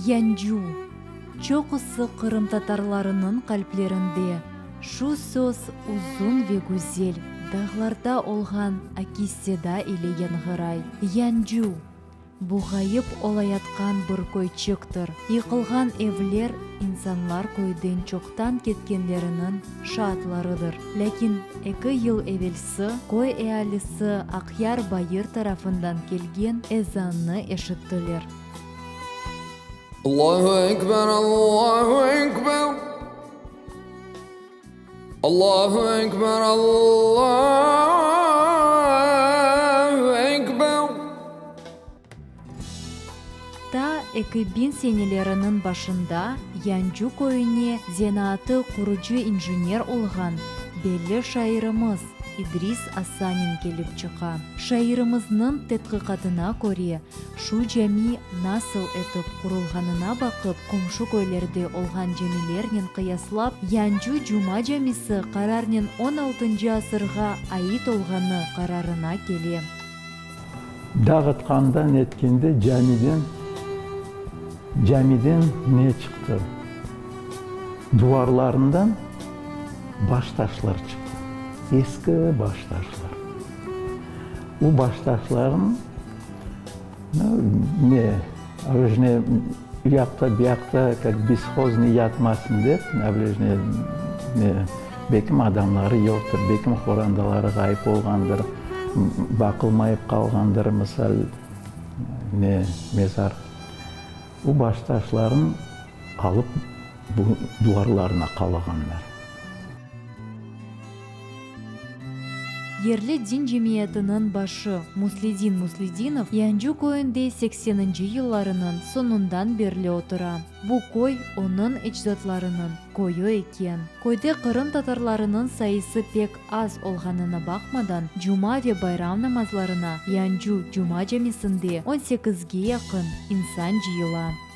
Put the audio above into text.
Yancu, çoqusı qırımtatarlarınıñ qalplerinde şu söz uzun ve güzel dağlarda olğan akis-seda ile yañğıray. Yancu, bu ğayıp olayatqan bir köyçiktir. Yıqılğan evler insanlar köyden çoqtan ketkenleriniñ şaatlarıdır. Lâkin eki yıl evelsi köy ealisi Aqyar bayır tarafından kelgen ezannı eşittiler. Allahu ekber, Allahu ekber, Allahu ekber, Allahu ekber. Ta 2000 seneleriniñ başında Yancu köyüne zenaatı qurucı-injener olğan belli şairimiz İdris Asanin kelip çıqa. Şairimizniñ tedqiqatına köre, Şu cami nasıl etip qurulğanına baqıp, qomşu köylerde olğan camilernen qıyaslap, Yancu Cuma camisi qararnen on altıncı asırğa ait olğanı qararına kele. Dağıtqanda netkende camiden camiden ne çıqtı? Duvarlarından baştaşlar çıqtı. Eski baştaşlar. O baştaşların Ne, obrejne uyaqta buyaqta kak beshoznıy yatmasın dep, obrejne ne, bekim adamları yoqtır, bekim qorandaları ğayıp olğandır, baqılmayıp qalğandır, misal, ne, mezar. O baştaşların alıp bu duvarlarına qalağanlar. Yerli din cemiyetiniñ başı Musledin Musledinov Yancu köyünde sekseninci yıllarınıñ soñundan berli otura. Bu köy onıñ ecdatlarınıñ köyü eken. Köyde qırımtatarlarınıñ sayısı pek az olğanına baqmadan, cuma ve bayram namazlarına Yancu cuma camisinde on sekizge yaqın insan cıyıla.